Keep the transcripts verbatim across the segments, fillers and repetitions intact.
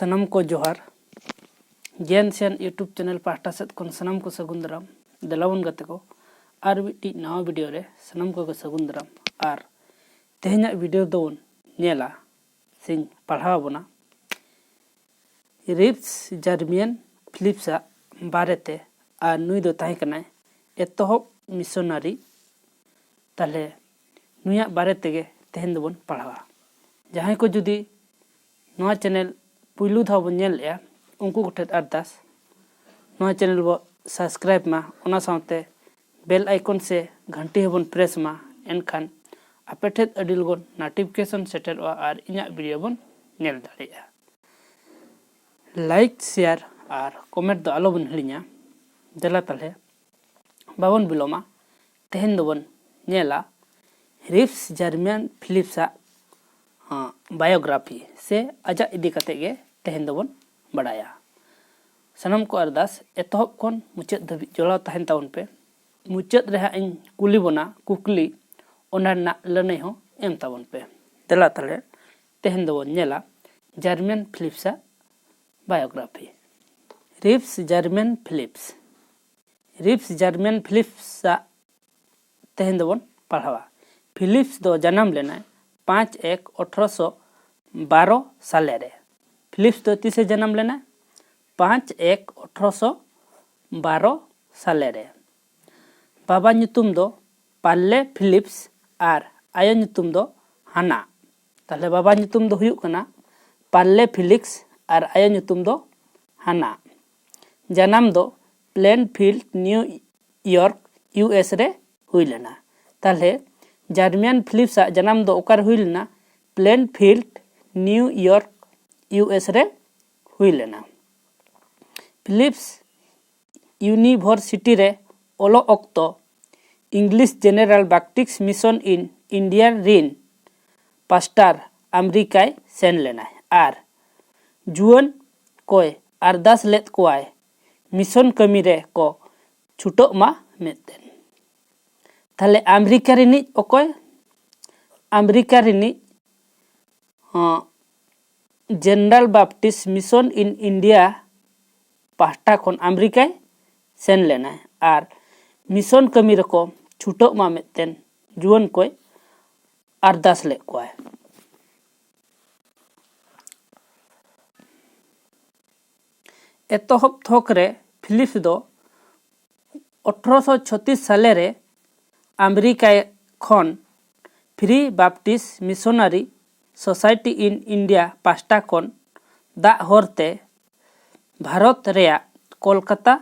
ᱥᱟᱱᱟᱢ ᱠᱚ ᱡᱚᱦᱟᱨ᱾ ᱜᱮᱱ ᱥᱮᱱ YouTube ᱪᱮᱱᱮᱞ ᱯᱟᱦᱴᱟ ᱥᱮᱫ ᱠᱷᱚᱱ ᱥᱟᱱᱟᱢ ᱠᱚ ᱥᱟᱹᱜᱩᱱ ᱫᱟᱨᱟᱢ᱾ ᱫᱮᱞᱟᱵᱚᱱ ᱜᱟᱛᱮ ᱠᱚ, ᱟᱨ ᱢᱤᱫᱴᱤᱡ ᱱᱟᱣᱟ ᱵᱷᱤᱰᱤᱭᱳ ᱨᱮ ᱥᱟᱱᱟᱢ ᱠᱚᱜᱮ ᱥᱟᱹᱜᱩᱱ ᱫᱟᱨᱟᱢ᱾ ᱟᱨ ᱛᱮᱦᱮᱧᱟᱜ ᱵᱷᱤᱰᱤᱭᱳ ᱫᱚᱵᱚᱱ ᱧᱮᱞᱟ ᱥᱮᱧ ᱯᱟᱲᱦᱟᱣ ᱟᱵᱚᱱᱟ ᱨᱤᱯᱥ ᱡᱟᱨᱢᱤᱭᱟᱱ ᱯᱷᱤᱞᱤᱯᱥᱟᱜ ᱵᱟᱨᱮᱛᱮ᱾ ᱟᱨ ᱱᱩᱭ ᱫᱚ ᱛᱟᱦᱮᱸ ᱠᱟᱱᱟᱭ ᱮᱛᱚᱦᱚᱵ ᱢᱤᱥᱚᱱᱟᱨᱤ᱾ ᱛᱟᱦᱞᱮ ᱱᱩᱭᱟᱜ ᱵᱟᱨᱮ ᱛᱮᱜᱮ ᱛᱮᱦᱮᱧ ᱫᱚᱵᱚᱱ ᱯᱟᱲᱦᱟᱣᱟ᱾ ᱡᱟᱦᱟᱸᱭ ᱠᱚ ᱡᱩᱫᱤ ᱱᱚᱣᱟ ᱪᱮᱱᱮᱞ ᱯᱩᱭᱞᱩ ᱫᱷᱟᱣ ᱵᱚᱱ ᱧᱮᱞᱮᱫᱼᱟ, ᱩᱱᱠᱩ ᱠᱚᱴᱷᱮᱱ ᱟᱨᱫᱟᱥ, ᱱᱚᱣᱟ ᱪᱮᱱᱮᱞ ᱵᱚ ᱥᱟᱵᱥᱠᱨᱟᱭᱤᱵᱽ ᱢᱟ, ᱚᱱᱟ ᱥᱟᱶᱛᱮ ᱵᱮᱞ ᱟᱭᱠᱚᱱ ᱥᱮ ᱜᱷᱟᱱᱴᱤ ᱦᱚᱸᱵᱚᱱ ᱯᱨᱮᱥ ᱢᱟ᱾ ᱮᱱᱠᱷᱟᱱ ᱟᱯᱮ ᱴᱷᱮᱱ ᱟᱹᱰᱤ ᱞᱚᱜᱚᱱ ᱱᱳᱴᱤᱯᱷᱤᱠᱮᱥᱚᱱ ᱥᱮᱴᱮᱨᱚᱜᱼᱟ ᱟᱨ ᱤᱧᱟᱹᱜ ᱵᱷᱤᱰᱤᱭᱳ ᱵᱚᱱ ᱧᱮᱞ ᱫᱟᱲᱮᱭᱟᱜᱼᱟ᱾ ᱞᱟᱭᱤᱠ, ᱥᱮᱭᱟᱨ ᱟᱨ ᱠᱚᱢᱮᱱᱴ ᱫᱚ ᱟᱞᱚᱵᱚᱱ ᱦᱤᱲᱤᱧᱟ᱾ ᱫᱮᱞᱟ ᱛᱟᱦᱞᱮ ᱵᱟᱵᱚᱱ ᱵᱤᱞᱚᱢᱟ, ᱛᱮᱦᱮᱧ ᱫᱚᱵᱚᱱ ᱧᱮᱞᱟ ᱨᱤᱯᱥ ᱡᱟᱨᱢᱤᱭᱟᱱ ᱯᱷᱤᱞᱤᱯᱥᱟᱜ ᱵᱟᱭᱳᱜᱨᱟᱯᱷᱤ ᱥᱮ ᱟᱡᱟᱜ ᱤᱫᱤ ᱠᱟᱛᱮ ᱜᱮ ᱛᱮᱦᱮᱧ ᱫᱚᱵᱚᱱ ᱵᱟᱲᱟᱭᱟ᱾ ᱥᱟᱱᱟᱢ ᱠᱚ ᱟᱨᱫᱟᱥ, ᱮᱛᱚᱦᱚᱵ ᱠᱷᱚᱱ ᱢᱩᱪᱟᱹᱫ ᱫᱷᱟᱹᱵᱤᱡ ᱡᱚᱲᱟᱣ ᱛᱟᱦᱮᱱ ᱛᱟᱵᱚᱱ ᱯᱮ᱾ ᱢᱩᱪᱟᱹᱫ ᱨᱮ ᱦᱟᱸᱜ ᱤᱧ ᱠᱩᱞᱤ ᱵᱚᱱᱟ ᱠᱩᱠᱞᱤ, ᱚᱱᱟ ᱨᱮᱱᱟᱜ ᱞᱟᱹᱱᱟᱹᱭ ᱦᱚᱸ ᱮᱢ ᱛᱟᱵᱚᱱ ᱯᱮ᱾ ᱫᱮᱞᱟ ᱛᱟᱦᱞᱮ ᱛᱮᱦᱮᱧ ᱫᱚᱵᱚᱱ ᱧᱮᱞᱟ ᱡᱟᱨᱢᱤᱭᱟᱱ ᱯᱷᱤᱞᱤᱯᱥᱟᱜ ᱵᱟᱭᱳᱜᱨᱟᱯᱷᱤ᱾ ᱨᱤᱯᱥ ᱡᱟᱨᱢᱤᱭᱟᱱ ᱯᱷᱤᱞᱤᱯᱥ᱾ ᱨᱤᱯᱥ ᱡᱟᱨᱢᱤᱭᱟᱱ ᱯᱷᱤᱞᱤᱯᱥᱟᱜ ᱛᱮᱦᱮᱧ ᱫᱚᱵᱚᱱ ᱯᱟᱲᱦᱟᱣᱟ᱾ ᱯᱷᱤᱞᱤᱯᱥ ᱫᱚ ᱡᱟᱱᱟᱢ ᱞᱮᱱᱟᱭ ᱯᱟᱸᱪ ᱮᱠ ᱟᱴᱷᱨᱚᱥᱚ ᱵᱟᱨᱚ ᱥᱟᱞᱮ ᱨᱮ᱾ ᱯᱷᱤᱞᱤᱯᱥ ᱫᱚ ᱛᱤᱥᱮ ᱡᱟᱱᱟᱢ ᱞᱮᱱᱟ? ᱯᱟᱸᱪ ᱮᱠ ᱟᱴᱷᱨᱚᱥᱚ ᱵᱟᱨᱚ ᱥᱟᱞᱮ ᱨᱮ᱾ ᱵᱟᱵᱟ ᱧᱩᱛᱩᱢ ᱫᱚ ᱯᱟᱨᱞᱮ ᱯᱷᱤᱞᱤᱯᱥ ᱟᱨ ᱟᱭᱳ ᱧᱩᱛᱩᱢ ᱫᱚ ᱦᱟᱱᱟ᱾ ᱛᱟᱦᱞᱮ ᱵᱟᱵᱟ ᱧᱩᱛᱩᱢ ᱫᱚ ᱦᱩᱭᱩᱜ ᱠᱟᱱᱟ ᱯᱟᱨᱞᱮ ᱯᱷᱤᱞᱤᱯᱥ ᱟᱨ ᱟᱭᱳ ᱧᱩᱛᱩᱢ ᱫᱚ ᱦᱟᱱᱟ᱾ ᱡᱟᱱᱟᱢ ᱫᱚ ᱯᱞᱮᱱᱯᱷᱤᱞᱰ, ᱱᱤᱭᱩ ᱤᱭᱚᱨᱠ, ᱤᱭᱩ ᱮᱥ ᱨᱮ ᱦᱩᱭ ᱞᱮᱱᱟ᱾ ᱛᱟᱦᱞᱮ ᱡᱟᱨᱢᱤᱭᱟᱱ ᱯᱷᱤᱞᱤᱯᱥᱟᱜ ᱡᱟᱱᱟᱢ ᱫᱚ ᱚᱠᱟᱨᱮ ᱦᱩᱭ ᱞᱮᱱᱟ? Plainfield, New York, U S ᱨᱮ ᱦᱩᱭ ᱞᱮᱱᱟ᱾ ᱯᱷᱤᱞᱤᱯᱥ ᱤᱭᱩᱱᱤᱵᱷᱟᱨᱥᱤᱴᱤ ᱨᱮ ᱚᱞᱚᱜ ᱚᱠᱛᱚ English general Baptist mission in India ᱨᱤᱱ ᱯᱟᱥᱴᱟᱨ ᱟᱢᱮᱨᱤᱠᱟᱭ ᱥᱮᱱ ᱞᱮᱱᱟᱭ ᱟᱨ ᱡᱩᱣᱟᱹᱱ ᱠᱚᱭ ᱟᱨᱫᱟᱥ ᱞᱮᱫ ᱠᱚᱣᱟᱭ ᱢᱤᱥᱚᱱ ᱠᱟᱹᱢᱤ ᱨᱮ ᱠᱚ ᱪᱷᱩᱴᱟᱹᱜ ᱢᱟ ᱢᱮᱱᱛᱮ᱾ ᱛᱟᱦᱞᱮ ᱟᱢᱮᱨᱤᱠᱟ ᱨᱤᱱᱤᱡ ᱚᱠᱚᱭ? ᱟᱢᱮᱨᱤᱠᱟ ᱨᱤᱱᱤᱡ, ᱦᱚᱸ, General Baptist Mission in India ᱯᱟᱦᱴᱟ ᱠᱷᱚᱱ ᱟᱢᱮᱨᱤᱠᱟᱭ ᱥᱮᱱ ᱞᱮᱱᱟᱭ ᱟᱨ ᱢᱤᱥᱚᱱ ᱠᱟᱹᱢᱤ ᱨᱮᱠᱚ ᱪᱷᱩᱴᱟᱹᱜ ᱢᱟ ᱢᱮᱱᱛᱮ ᱡᱩᱣᱟᱹᱱ ᱠᱚᱭ ᱟᱨᱫᱟᱥ ᱞᱮᱫ ᱠᱚᱣᱟᱭ᱾ ᱮᱛᱚᱦᱚᱵ ᱛᱷᱚᱠ ᱨᱮ ᱯᱷᱤᱞᱤᱯᱥ ᱫᱚ ᱟᱴᱷᱨᱚᱥᱚ ᱪᱷᱚᱛᱤᱥ ᱥᱟᱞᱮ ᱨᱮ ᱟᱢᱮᱨᱤᱠᱟ ᱠᱷᱚᱱ Free Baptist Missionary Society in India ᱯᱟᱥᱴᱟ ᱠᱷᱚᱱ ᱫᱟᱜ ᱦᱚᱨᱛᱮ ᱵᱷᱟᱨᱚᱛ ᱨᱮᱭᱟᱜ ᱠᱳᱞᱠᱟᱛᱟ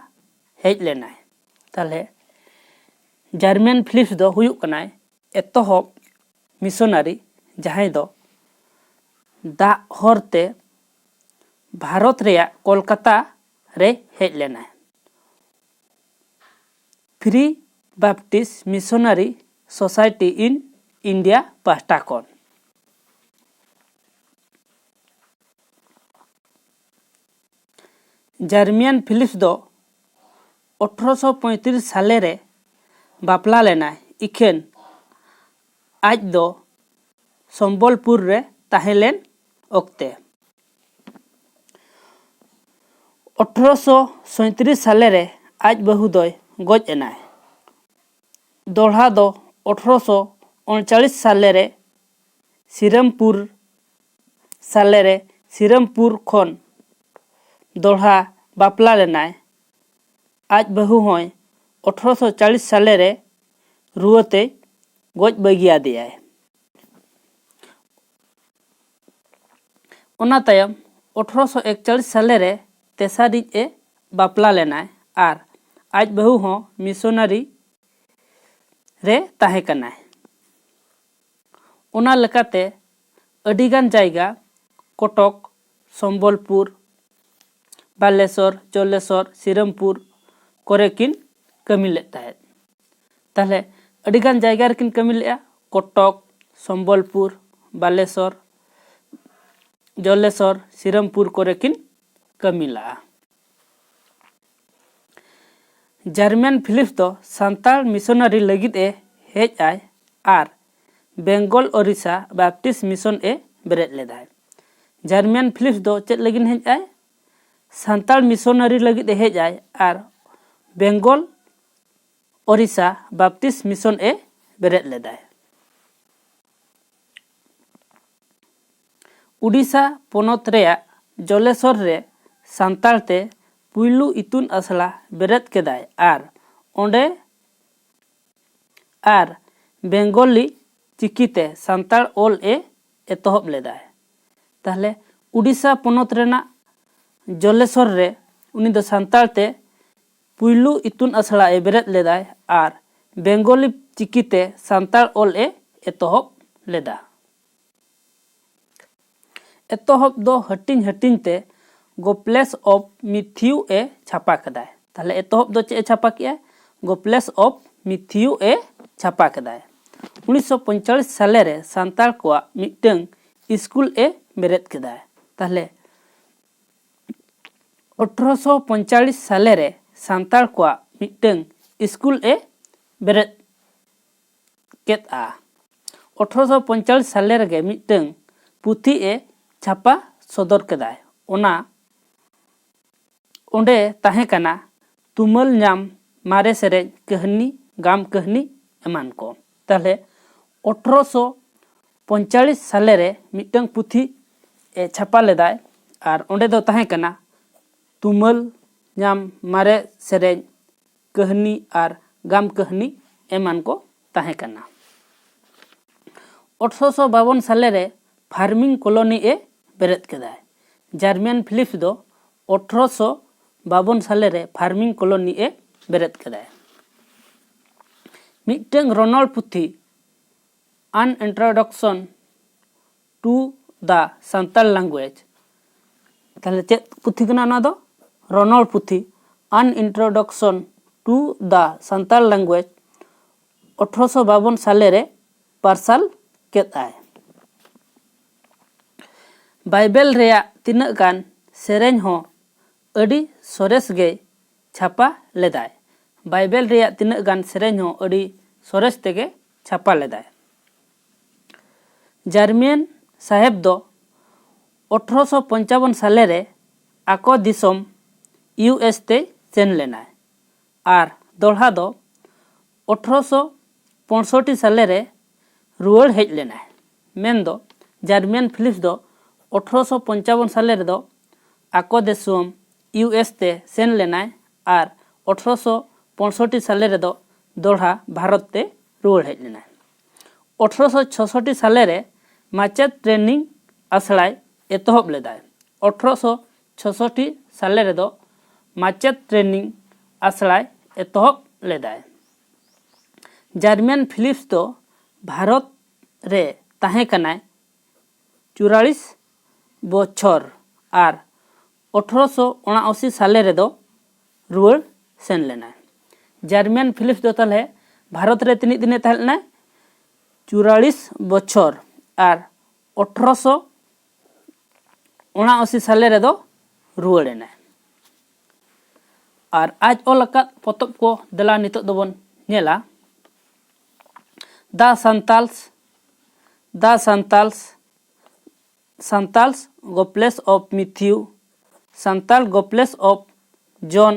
ᱦᱮᱡ ᱞᱮᱱᱟᱭ᱾ ᱛᱟᱦᱞᱮ ᱡᱟᱨᱢᱤᱭᱟᱱ ᱯᱷᱤᱞᱤᱯᱥ ᱫᱚ ᱦᱩᱭᱩᱜ ᱠᱟᱱᱟᱭ ᱮᱛᱚᱦᱚᱵ ᱢᱤᱥᱚᱱᱟᱨᱤ, ᱡᱟᱦᱟᱸᱭ ᱫᱚ ᱫᱟᱜ ᱦᱚᱨᱛᱮ ᱵᱷᱟᱨᱚᱛ ᱨᱮᱭᱟᱜ ᱠᱳᱞᱠᱟᱛᱟ ᱨᱮ ᱦᱮᱡ ᱞᱮᱱᱟᱭ᱾ Free Baptist Missionary Society in India ᱯᱟᱦᱴᱟ ᱠᱷᱚᱱ᱾ ᱡᱟᱨᱢᱤᱭᱟᱱ ᱯᱷᱤᱞᱤᱯᱥ ᱫᱚ ᱟᱴᱷᱨᱚᱥᱚ ᱯᱚᱸᱭᱛᱨᱤᱥ ᱥᱟᱞᱮ ᱨᱮ ᱵᱟᱯᱞᱟ ᱞᱮᱱᱟᱭ, ᱤᱠᱷᱟᱹᱱ ᱟᱡ ᱫᱚ ᱥᱚᱢᱵᱚᱞᱯᱩᱨ ᱨᱮ ᱛᱟᱦᱮᱸ ᱞᱮᱱ ᱚᱠᱛᱮ᱾ ᱟᱴᱷᱨᱚᱥᱚ ᱥᱚᱸᱭᱛᱨᱤᱥ ᱥᱟᱞᱮ ᱨᱮ ᱟᱡ ᱵᱟᱹᱦᱩ ᱫᱚᱭ ᱜᱚᱡ ᱮᱱᱟᱭ᱾ ᱫᱚᱦᱲᱟ ᱫᱚ ᱟᱴᱷᱨᱚᱥᱚ ᱩᱱᱪᱟᱞᱤᱥ ᱥᱟᱞᱮ ᱨᱮ ᱥᱤᱨᱟᱢᱯᱩᱨ ᱥᱟᱞᱮ ᱨᱮ ᱥᱤᱨᱟᱢᱯᱩᱨ ᱠᱷᱚᱱ ᱫᱚᱦᱲᱟ ᱵᱟᱯᱞᱟ ᱞᱮᱱᱟᱭ᱾ ᱟᱡ ᱵᱟᱹᱦᱩ ᱦᱚᱸᱭ ᱟᱴᱷᱨᱚᱥᱚ ᱪᱟᱞᱤᱥ ᱥᱟᱞᱮ ᱨᱮ ᱨᱩᱣᱟᱹᱛᱮ ᱜᱚᱡ ᱵᱟᱹᱜᱤᱭᱟᱫᱮᱭᱟᱭ᱾ ᱚᱱᱟ ᱛᱟᱭᱚᱢ ᱟᱴᱷᱨᱚᱥᱚ ᱮᱠᱪᱟᱞᱤᱥ ᱥᱟᱞᱮ ᱨᱮ ᱛᱮᱥᱟᱨᱤᱡ ᱮ ᱵᱟᱯᱞᱟ ᱞᱮᱱᱟᱭ ᱟᱨ ᱟᱡ ᱵᱟᱹᱦᱩ ᱦᱚᱸ ᱢᱤᱥᱚᱱᱟᱨᱤ ᱨᱮ ᱛᱟᱦᱮᱸ ᱠᱟᱱᱟᱭ᱾ ᱚᱱᱟ ᱞᱮᱠᱟᱛᱮ ᱟᱹᱰᱤᱜᱟᱱ ᱡᱟᱭᱜᱟ ᱠᱚᱴᱚᱠ, ᱥᱚᱢᱵᱚᱞᱯᱩᱨ, ᱵᱟᱞᱮᱥᱚᱨ, ᱡᱚᱞᱮᱥᱚᱨ, ᱥᱤᱨᱟᱢᱯᱩᱨ ᱠᱚᱨᱮ ᱠᱤᱱ ᱠᱟᱹᱢᱤ ᱞᱮᱫ ᱛᱟᱦᱮᱸᱫ᱾ ᱛᱟᱦᱞᱮ ᱟᱹᱰᱤᱜᱟᱱ ᱡᱟᱭᱜᱟ ᱨᱮᱠᱤᱱ ᱠᱟᱹᱢᱤ ᱞᱮᱫᱼᱟ᱾ ᱠᱚᱴᱚᱠ, ᱥᱚᱢᱵᱚᱞᱯᱩᱨ, ᱵᱟᱞᱮᱥᱚᱨ, ᱡᱚᱞᱮᱥᱚᱨ, ᱥᱤᱨᱟᱢᱯᱩᱨ ᱠᱚᱨᱮ ᱠᱤᱱ ᱠᱟᱹᱢᱤ ᱞᱟᱜᱼᱟ᱾ ᱡᱟᱨᱢᱤᱭᱟᱱ ᱯᱷᱤᱞᱤᱯᱥ ᱫᱚ ᱥᱟᱱᱛᱟᱲ ᱢᱤᱥᱚᱱᱟᱨᱤ ᱞᱟᱹᱜᱤᱫ ᱮ ᱦᱮᱡ ᱟᱭ ᱟᱨ ᱵᱮᱝᱜᱚᱞ ᱳᱨᱤᱥᱟ ᱵᱟᱯᱴᱤᱥᱴ ᱢᱤᱥᱚᱱ ᱮ ᱵᱮᱨᱮᱫ ᱞᱮᱫᱟᱭ᱾ ᱡᱟᱨᱢᱤᱭᱟᱱ ᱯᱷᱤᱞᱤᱯᱥ ᱫᱚ ᱪᱮᱫ ᱞᱟᱹᱜᱤᱫ ᱦᱮᱡ ᱟᱭ? ᱥᱟᱱᱛᱟᱲ ᱢᱤᱥᱚᱱᱟᱨᱤ ᱞᱟᱹᱜᱤᱫ ᱮ ᱦᱮᱡ ᱟᱭ ᱟᱨ ᱵᱮᱝᱜᱚᱞ ᱳᱨᱤᱥᱟ ᱵᱟᱯᱴᱤᱥᱴ ᱢᱤᱥᱚᱱ ᱮ ᱵᱮᱨᱮᱫ ᱞᱮᱫᱟᱭ᱾ ᱩᱰᱤᱥᱟ ᱯᱚᱱᱚᱛ ᱨᱮᱭᱟᱜ ᱡᱚᱞᱮᱥᱚᱨ ᱨᱮ ᱥᱟᱱᱛᱟᱲ ᱛᱮ ᱯᱩᱭᱞᱩ ᱤᱛᱩᱱ ᱟᱥᱲᱟ ᱵᱮᱨᱮᱫ ᱠᱮᱫᱟᱭ ᱟᱨ ᱚᱸᱰᱮ ᱟᱨ ᱵᱮᱝᱜᱚᱞᱤ ᱪᱤᱠᱤᱛᱮ ᱥᱟᱱᱛᱟᱲ ᱚᱞ ᱮ ᱮᱛᱚᱦᱚᱵ ᱞᱮᱫᱟᱭ᱾ ᱛᱟᱦᱞᱮ ᱩᱰᱤᱥᱟ ᱯᱚᱱᱚᱛ ᱨᱮᱱᱟᱜ ᱡᱚᱞᱮᱥᱚᱨ ᱨᱮ ᱩᱱᱤ ᱫᱚ ᱥᱟᱱᱛᱟᱲ ᱛᱮ ᱯᱩᱭᱞᱩ ᱤᱛᱩᱱ ᱟᱥᱲᱟ ᱮ ᱵᱮᱨᱮᱫ ᱞᱮᱫᱟᱭ ᱟᱨ ᱵᱮᱝᱜᱚᱞᱤ ᱪᱤᱠᱤᱛᱮ ᱥᱟᱱᱛᱟᱲ ᱚᱞ ᱮ ᱮᱛᱚᱦᱚᱵ ᱞᱮᱫᱟ᱾ ᱮᱛᱚᱦᱚᱵ ᱫᱚ ᱦᱟᱹᱴᱤᱧ ᱦᱟᱹᱴᱤᱧ ᱛᱮ ᱜᱚᱯᱞᱮᱥ ᱚᱯᱷ ᱢᱤᱛᱷᱤᱭᱩ ᱮ ᱪᱷᱟᱯᱟ ᱠᱮᱫᱟᱭ᱾ ᱛᱟᱦᱞᱮ ᱮᱛᱚᱦᱚᱵ ᱫᱚ ᱪᱮᱫ ᱮ ᱪᱷᱟᱯᱟ ᱠᱮᱫᱟᱭ? ᱜᱚᱯᱞᱮᱥ ᱚᱯᱷ ᱢᱤᱛᱷᱤᱭᱩ ᱮ ᱪᱷᱟᱯᱟ ᱠᱮᱫᱟᱭ᱾ ᱩᱱᱤᱥᱥᱚ ᱯᱚᱸᱭᱛᱟᱞᱤᱥ ᱥᱟᱞᱮ ᱨᱮ ᱥᱟᱱᱛᱟᱲ ᱠᱚᱣᱟᱜ ᱢᱤᱫᱴᱟᱝ ᱥᱠᱩᱞ ᱮ ᱵᱮᱨᱮᱫ ᱠᱮᱫᱟᱭ᱾ ᱛᱟᱦᱞᱮ ᱟᱴᱷᱨᱚᱥᱚ ᱯᱚᱸᱭᱛᱟᱞᱤᱥ ᱥᱟᱞᱮ ᱨᱮ ᱥᱟᱱᱛᱟᱲ ᱠᱚᱣᱟᱜ ᱢᱤᱫᱴᱟᱝ ᱥᱠᱩᱞ ᱮ ᱵᱮᱨᱮᱫ ᱠᱮᱫᱼᱟ᱾ ᱟᱴᱷᱨᱚᱥᱚ ᱯᱚᱸᱭᱛᱟᱞᱤᱥ ᱥᱟᱞᱮ ᱨᱮᱜᱮ ᱢᱤᱫᱴᱟᱝ ᱯᱩᱛᱷᱤ ᱮ ᱪᱷᱟᱯᱟ ᱥᱚᱫᱚᱨ ᱠᱮᱫᱟᱭ᱾ ᱚᱱᱟ ᱚᱸᱰᱮ ᱛᱟᱦᱮᱸ ᱠᱟᱱᱟ ᱛᱩᱢᱟᱹᱞ ᱧᱟᱢ, ᱢᱟᱨᱮ ᱥᱮᱨᱮᱧ, ᱠᱟᱹᱦᱱᱤ, ᱜᱟᱢ ᱠᱟᱹᱦᱱᱤ ᱮᱢᱟᱱ ᱠᱚ᱾ ᱛᱟᱦᱞᱮ ᱟᱴᱷᱨᱚᱥᱚ ᱯᱚᱸᱭᱛᱟᱞᱤᱥ ᱥᱟᱞᱮ ᱨᱮ ᱢᱤᱫᱴᱟᱝ ᱯᱩᱛᱷᱤ ᱮ ᱪᱷᱟᱯᱟ ᱞᱮᱫᱟᱭ ᱟᱨ ᱚᱸᱰᱮ ᱫᱚ ᱛᱟᱦᱮᱸ ᱠᱟᱱᱟ ᱛᱩᱢᱟᱹᱞ ᱧᱟᱢ, ᱢᱟᱨᱮ ᱥᱮᱨᱮᱧ, ᱠᱟᱹᱦᱱᱤ ᱟᱨ ᱜᱟᱢ ᱠᱟᱹᱦᱱᱤ ᱮᱢᱟᱱ ᱠᱚ ᱛᱟᱦᱮᱸ ᱠᱟᱱᱟ᱾ ᱟᱴᱷᱨᱚᱥᱚ ᱵᱟᱵᱚᱱ ᱥᱟᱞᱮ ᱨᱮ ᱯᱷᱟᱨᱢᱤᱝ ᱠᱚᱞᱚᱱᱤ ᱮ ᱵᱮᱨᱮᱫ ᱠᱮᱫᱟᱭ᱾ ᱡᱟᱨᱢᱤᱭᱟᱱ ᱯᱷᱤᱞᱤᱯᱥ ᱫᱚ ᱟᱴᱷᱨᱚᱥᱚ ᱵᱟᱵᱚᱱ ᱥᱟᱞᱮ ᱨᱮ ᱯᱷᱟᱨᱢᱤᱝ ᱠᱚᱞᱚᱱᱤ ᱮ ᱵᱮᱨᱮᱫ ᱠᱮᱫᱟᱭ᱾ ᱢᱤᱫᱴᱟᱝ ᱨᱚᱱᱚᱲ ᱯᱩᱛᱷᱤ, An Introduction to the Santal Language, ᱛᱟᱦᱞᱮ ᱪᱮᱫ ᱯᱩᱛᱷᱤ ᱠᱟᱱᱟ ᱚᱱᱟ ᱫᱚ? ᱨᱚᱱᱚᱲ ᱯᱩᱛᱷᱤ, An Introduction to the Santal Language, ᱟᱴᱷᱨᱚᱥᱚ ᱵᱟᱵᱚᱱ ᱥᱟᱞᱮ ᱨᱮ ᱯᱟᱨᱥᱟᱞ ᱠᱮᱫᱼᱟᱭ᱾ ᱵᱟᱭᱵᱮᱞ ᱨᱮᱭᱟᱜ ᱛᱤᱱᱟᱹᱜ ᱜᱟᱱ ᱥᱮᱨᱮᱧ ᱦᱚᱸ ᱟᱹᱰᱤ ᱥᱚᱨᱮᱥ ᱜᱮᱭ ᱪᱷᱟᱯᱟ ᱞᱮᱫᱟᱭ᱾ ᱵᱟᱭᱵᱮᱞ ᱨᱮᱭᱟᱜ ᱛᱤᱱᱟᱹᱜ ᱜᱟᱱ ᱥᱮᱨᱮᱧ ᱦᱚᱸ ᱟᱹᱰᱤ ᱥᱚᱨᱮᱥ ᱛᱮᱜᱮ ᱪᱷᱟᱯᱟ ᱞᱮᱫᱟᱭ᱾ ᱡᱟᱨᱢᱤᱭᱟᱱ ᱥᱟᱦᱮᱵᱽ ᱫᱚ ᱟᱴᱷᱨᱚᱥᱚ ᱯᱚᱧᱪᱟᱵᱚᱱ ᱥᱟᱞᱮ ᱨᱮ ᱟᱠᱚ ᱫᱤᱥᱚᱢ ᱤᱭᱩ ᱮᱥ ᱛᱮ ᱥᱮᱱ ᱞᱮᱱᱟᱭ ᱟᱨ ᱫᱚᱦᱲᱟ ᱫᱚ ᱟᱴᱷᱨᱚᱥᱚ ᱯᱚᱸᱭᱥᱚᱴᱴᱤ ᱥᱟᱞᱮ ᱨᱮ ᱨᱩᱣᱟᱹᱲ ᱦᱮᱡ ᱞᱮᱱᱟᱭ᱾ ᱢᱮᱱᱫᱚ ᱡᱟᱨᱢᱤᱭᱟᱱ ᱯᱷᱤᱞᱤᱯᱥ ᱫᱚ ᱟᱴᱷᱨᱚᱥᱚ ᱯᱚᱧᱪᱟᱵᱚᱱ ᱥᱟᱞᱮ ᱨᱮᱫᱚ ᱟᱠᱚ ᱫᱤᱥᱚᱢ ᱤᱭᱩ ᱮᱥ ᱛᱮ ᱥᱮᱱ ᱞᱮᱱᱟᱭ ᱟᱨ ᱟᱴᱷᱨᱚᱥᱚ ᱯᱚᱸᱭᱥᱚᱴᱴᱤ ᱥᱟᱞᱮ ᱨᱮᱫᱚ ᱫᱚᱦᱲᱟ ᱵᱷᱟᱨᱚᱛ ᱛᱮ ᱨᱩᱣᱟᱹᱲ ᱦᱮᱡ ᱞᱮᱱᱟᱭ᱾ ᱟᱴᱷᱨᱚᱥᱚ ᱪᱷᱚᱥᱚᱴᱴᱤ ᱥᱟᱞᱮ ᱨᱮ ᱢᱟᱪᱮᱫ ᱴᱨᱮᱱᱤᱝ ᱟᱥᱲᱟᱭ ᱮᱛᱚᱦᱚᱵ ᱞᱮᱫᱟᱭ᱾ ᱟᱴᱷᱨᱚᱥᱚ ᱪᱷᱚᱥᱚᱴᱴᱤ ᱥᱟᱞᱮ ᱨᱮᱫᱚ ᱢᱟᱪᱮᱫ ᱴᱨᱮᱱᱤᱝ ᱟᱥᱲᱟᱭ ᱮᱛᱚᱦᱚᱵ ᱞᱮᱫᱟᱭ᱾ ᱡᱟᱨᱢᱤᱭᱟᱱ ᱯᱷᱤᱞᱤᱯᱥ ᱫᱚ ᱵᱷᱟᱨᱚᱛ ᱨᱮ ᱛᱟᱦᱮᱸ ᱠᱟᱱᱟᱭ ᱪᱩᱨᱟᱞᱤᱥ ᱵᱚᱪᱷᱚᱨ ᱟᱨ ᱟᱴᱷᱨᱚᱥᱚ ᱩᱱᱟᱥᱤ ᱥᱟᱞᱮ ᱨᱮᱫᱚ ᱨᱩᱣᱟᱹᱲ ᱥᱮᱱ ᱞᱮᱱᱟᱭ᱾ ᱡᱟᱨᱢᱤᱭᱟᱱ ᱯᱷᱤᱞᱤᱯᱥ ᱫᱚ ᱛᱟᱦᱚᱞᱮ ᱵᱷᱟᱨᱚᱛ ᱨᱮ ᱛᱤᱱᱟᱹᱜ ᱫᱤᱱᱮ ᱛᱟᱦᱮᱸ ᱞᱮᱱᱟᱭ? ᱪᱩᱨᱟᱞᱤᱥ ᱵᱚᱪᱷᱚᱨ ᱟᱨ ᱟᱴᱷᱨᱚᱥᱚ ᱩᱱᱟᱥᱤ ᱥᱟᱞᱮ ᱨᱮᱫᱚ ᱨᱩᱣᱟᱹᱲ ᱮᱱᱟᱭ᱾ ᱟᱨ ᱟᱡ ᱚᱞ ᱟᱠᱟᱫ ᱯᱚᱛᱚᱵ ᱠᱚ ᱫᱮᱞᱟ ᱱᱤᱛᱚᱜ ᱫᱚᱵᱚᱱ ᱧᱮᱞᱟ᱾ The Santals, The Santals, Santals Gospel of Matthew, Santal Gospel of John,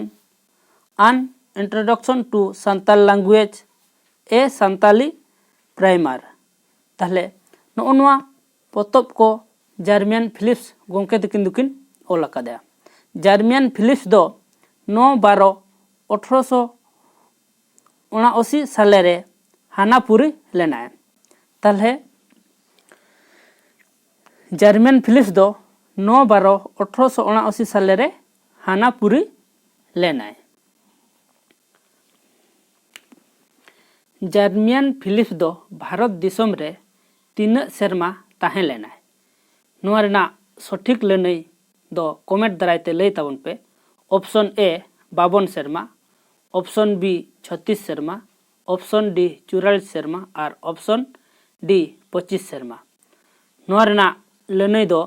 An Introduction to Santal Language, A Santali Primer᱾ ᱛᱟᱦᱞᱮ ᱱᱚᱜᱼᱚ ᱱᱚᱣᱟ ᱯᱚᱛᱚᱵ ᱠᱚ ᱡᱟᱨᱢᱤᱭᱟᱱ ᱯᱷᱤᱞᱤᱯᱥ ᱜᱚᱢᱠᱮ ᱛᱟᱹᱠᱤᱱ ᱫᱚᱠᱤᱱ ᱚᱞ ᱟᱠᱟᱫᱟ᱾ ᱡᱟᱨᱢᱤᱭᱟᱱ ᱯᱷᱤᱞᱤᱯᱥ ᱫᱚ ᱱᱚ ᱵᱟᱨᱚ ᱟᱴᱷᱨᱚᱥᱚ ᱩᱱᱟᱥᱤ ᱥᱟᱞᱮ ᱨᱮ ᱦᱟᱱᱟᱯᱩᱨᱤ ᱞᱮᱱᱟᱭ᱾ ᱛᱟᱦᱞᱮ ᱡᱟᱨᱢᱤᱭᱟᱱ ᱯᱷᱤᱞᱤᱯᱥ ᱫᱚ ᱱᱚ ᱵᱟᱨᱚ ᱟᱴᱷᱨᱚᱥᱚ ᱩᱱᱟᱥᱤ ᱥᱟᱞᱮ ᱨᱮ ᱦᱟᱱᱟᱯᱩᱨᱤ ᱞᱮᱱᱟᱭ᱾ ᱡᱟᱨᱢᱤᱭᱟᱱ ᱯᱷᱤᱞᱤᱯᱥ ᱫᱚ ᱵᱷᱟᱨᱚᱛ ᱫᱤᱥᱚᱢ ᱨᱮ ᱛᱤᱱᱟᱹᱜ ᱥᱮᱨᱢᱟ ᱛᱟᱦᱮᱸ ᱞᱮᱱᱟᱭ? ᱱᱚᱣᱟ ᱨᱮᱱᱟᱜ ᱥᱚᱴᱷᱤᱠ ᱞᱟᱹᱱᱟᱹᱭ ᱫᱚ ᱠᱚᱢᱮᱱᱴ ᱫᱟᱨᱟᱭ ᱛᱮ ᱞᱟᱹᱭ ᱛᱟᱵᱚᱱ ᱯᱮ᱾ ᱚᱯᱥᱚᱱ ᱮ ᱵᱟᱵᱚᱱ ᱥᱮᱨᱢᱟ, ᱚᱯᱥᱚᱱ ᱵᱤ ᱪᱷᱚᱛᱤᱥ ᱥᱮᱨᱢᱟ, ᱚᱯᱥᱚᱱ ᱰᱤ ᱪᱩᱨᱟᱞᱤᱥ ᱥᱮᱨᱢᱟ ᱟᱨ ᱚᱯᱥᱚᱱ ᱰᱤ ᱯᱚᱸᱪᱤᱥ ᱥᱮᱨᱢᱟ᱾ ᱱᱚᱣᱟ ᱨᱮᱱᱟᱜ ᱞᱟᱹᱱᱟᱹᱭ ᱫᱚ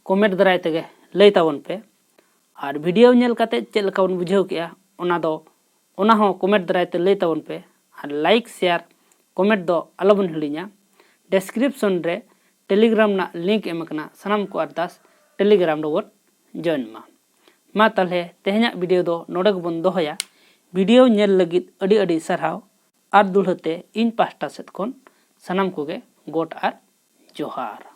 ᱠᱚᱢᱮᱱᱴ ᱫᱟᱨᱟᱭ ᱛᱮᱜᱮ ᱞᱟᱹᱭ ᱛᱟᱵᱚᱱ ᱯᱮ᱾ ᱟᱨ ᱵᱷᱤᱰᱤᱭᱳ ᱧᱮᱞ ᱠᱟᱛᱮ ᱪᱮᱫ ᱞᱮᱠᱟ ᱵᱚᱱ ᱵᱩᱡᱷᱟᱹᱣ ᱠᱮᱜᱼᱟ, ᱚᱱᱟ ᱫᱚ, ᱚᱱᱟ ᱦᱚᱸ ᱠᱚᱢᱮᱱᱴ ᱫᱟᱨᱟᱭ ᱛᱮ ᱞᱟᱹᱭ ᱛᱟᱵᱚᱱ ᱯᱮ᱾ ᱟᱨ ᱞᱟᱭᱤᱠ, ᱥᱮᱭᱟᱨ, ᱠᱚᱢᱮᱱᱴ ᱫᱚ ᱟᱞᱚᱵᱚᱱ ᱦᱤᱲᱤᱧᱟ᱾ ᱰᱮᱥᱠᱨᱤᱯᱥᱚᱱ ᱨᱮ ᱴᱮᱞᱤᱜᱨᱟᱢ ᱨᱮᱱᱟᱜ ᱞᱤᱝᱠ ᱮᱢ ᱟᱠᱟᱱᱟ᱾ ᱥᱟᱱᱟᱢ ᱠᱚ ᱟᱨᱫᱟᱥ Telegram ᱨᱮᱵᱚᱱ join ᱢᱟ᱾ ᱢᱟ ᱛᱟᱦᱚᱞᱮ ᱛᱮᱦᱮᱧᱟᱜ video ᱫᱚ ᱱᱚᱰᱮ ᱜᱮᱵᱚᱱ ᱫᱚᱦᱚᱭᱟ᱾ Video ᱧᱮᱞ ᱞᱟᱹᱜᱤᱫ ᱟᱹᱰᱤ ᱟᱹᱰᱤ ᱥᱟᱨᱦᱟᱣ ᱟᱨ ᱫᱩᱲᱦᱟᱹ ᱛᱮ ᱤᱧ ᱯᱟᱦᱴᱟ ᱥᱮᱫ ᱠᱷᱚᱱ ᱥᱟᱱᱟᱢ ᱠᱚᱜᱮ ᱜᱚᱰ ᱟᱨ ᱡᱚᱦᱟᱨ᱾